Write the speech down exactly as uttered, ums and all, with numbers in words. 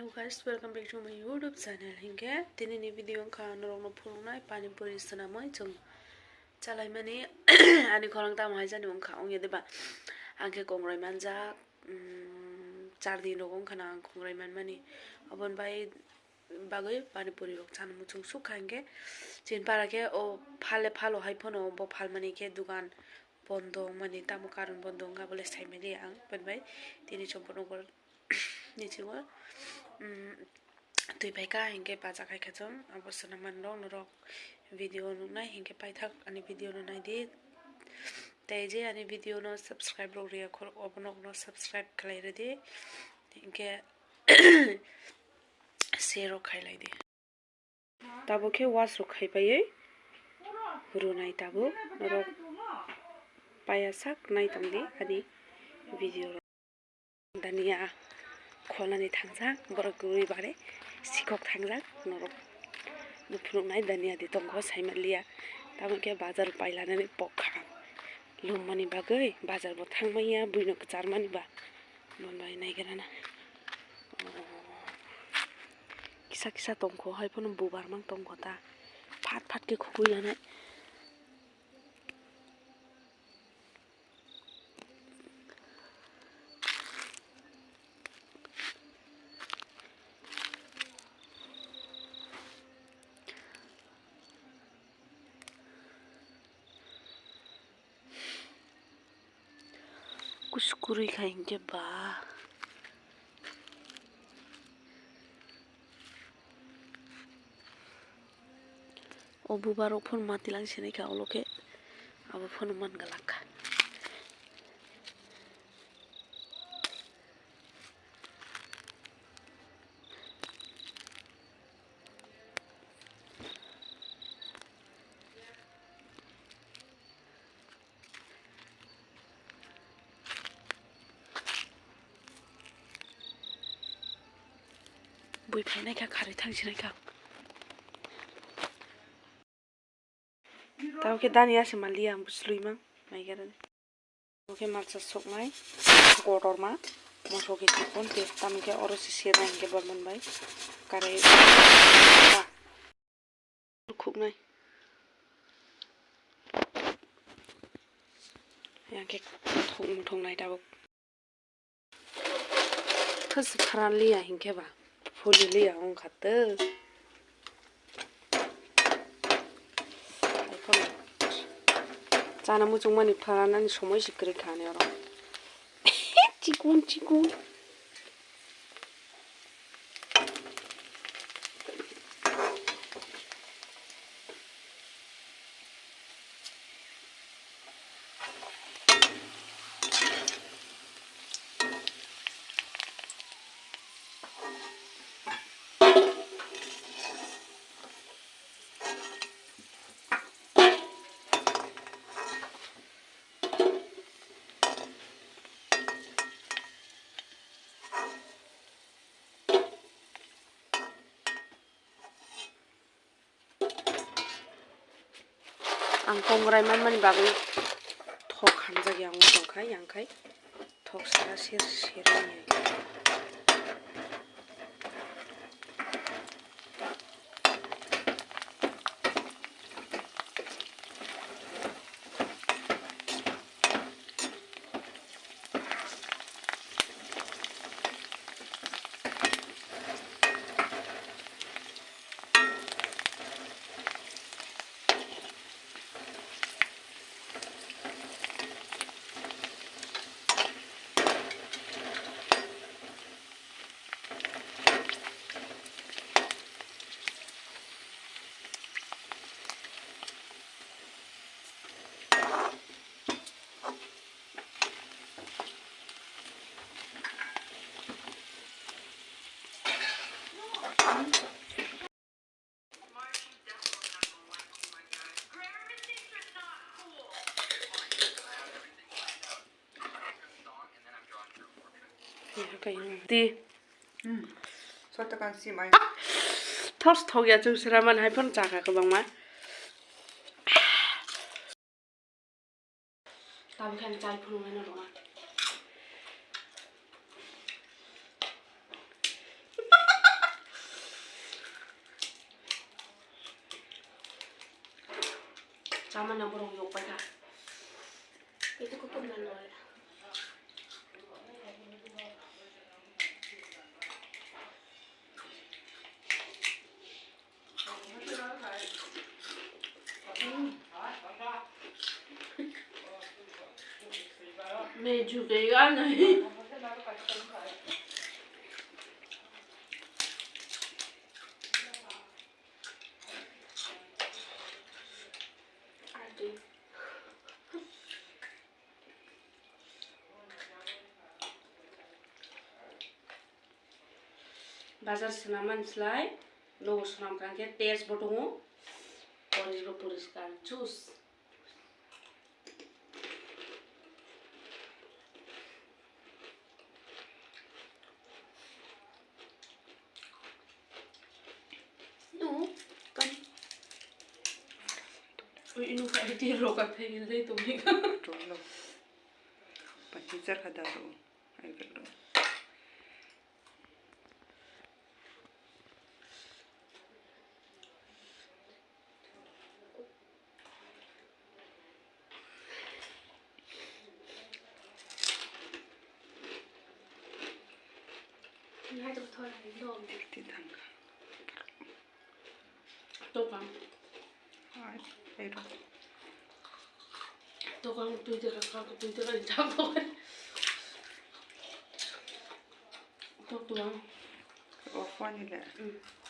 Hello guys, welcome back to my YouTube channel. Hinkhe tini ni video wngkha norokno phunuknai pani puri swnamwi chwng chalaimani. Ani khorang tamo hai jani wngkha wngya deba? Ang khe kongrai manjak, mm, char din rogo wngkha na ang kongrai manmani. Oboni bai bagwi pani puri rok chana muchung sukha hinkhe chini para khe o phale phalo hai phano bo phalmani khe dugan bondo wngmani tamo karon bondo wngkha bole saimaliya ang. Oboni bai tini chompo nokbar nichigo, mm, twi phaikha hinkhe bacha khaikha chwng abo swnamani rok norok video nuknai hinkhe paithak ani video no naidi. Tei je ani video no subscribe rok riya khorok obo nokno subscribe khlai rwdi hinkhe share rok khailai di. Tabuk khe wash rok khai paiwi rwnai tabuk norok paiya sak nai tongdi ani video rok. Dania kholani thangjak borok kwrwi bare sikhok thangjak norok phunuknai dania di tongkho saimanliya. Tabuk khe bazar pai lanani pokha lummani bagwi bazar bo thangmanya buino kwcharmani ba. Bonbai naigrana. Kisa kisa tongkho hai phano bubar mang tongkho ta. Phat phat khe khugui lanai. Kusu kwrwi kha hinkhe ba. O bubar rok phano mati lang sinai kha, ulo khe abo phano man glak kha. Bui phainai kha, kharwi thang sinai kha. Tamo khe dani aswk manliya ang bwchlwi mang naigarani. Tamo khe matcha soknai kotorma moso khe thikon tei tamo khe oro se sernai hinkhe bormon bai karai khuknai. Yang khe thok muthok nai tabuk. Khasi pharan liya hinkhe ba, phuli liya wngkha tw. Chana muchungmani pharanani somoi se kwrwi kha ani oro. Chikon chikon. Ang kongrai manmani bagwi thok hamjakya wng tongkha, yang khai thok sara ser ser wngya. Ti. Hmm. Soto kan si mai. Thos thok ya chwng sera man hai phano chakha kwbangma. Tabukhe ang chai phunuknai norokno. Chamani borok yokpai kha. Itu kutung na nol. Me jugega nahi. Bazar swnam man slai, nogo swnam kha khe taste bo tongo, porish bo poriskar juice. No, kan. Ui, inu ka iti roka phegil dei to mi. Tolo. Pati char kha daru. Ai kalo. Ti thangkha. Tokang. Ai, ai ro. Tokang tui de ka, tui de ka, jang tokang. Tok tuang. Off ani le. Mm.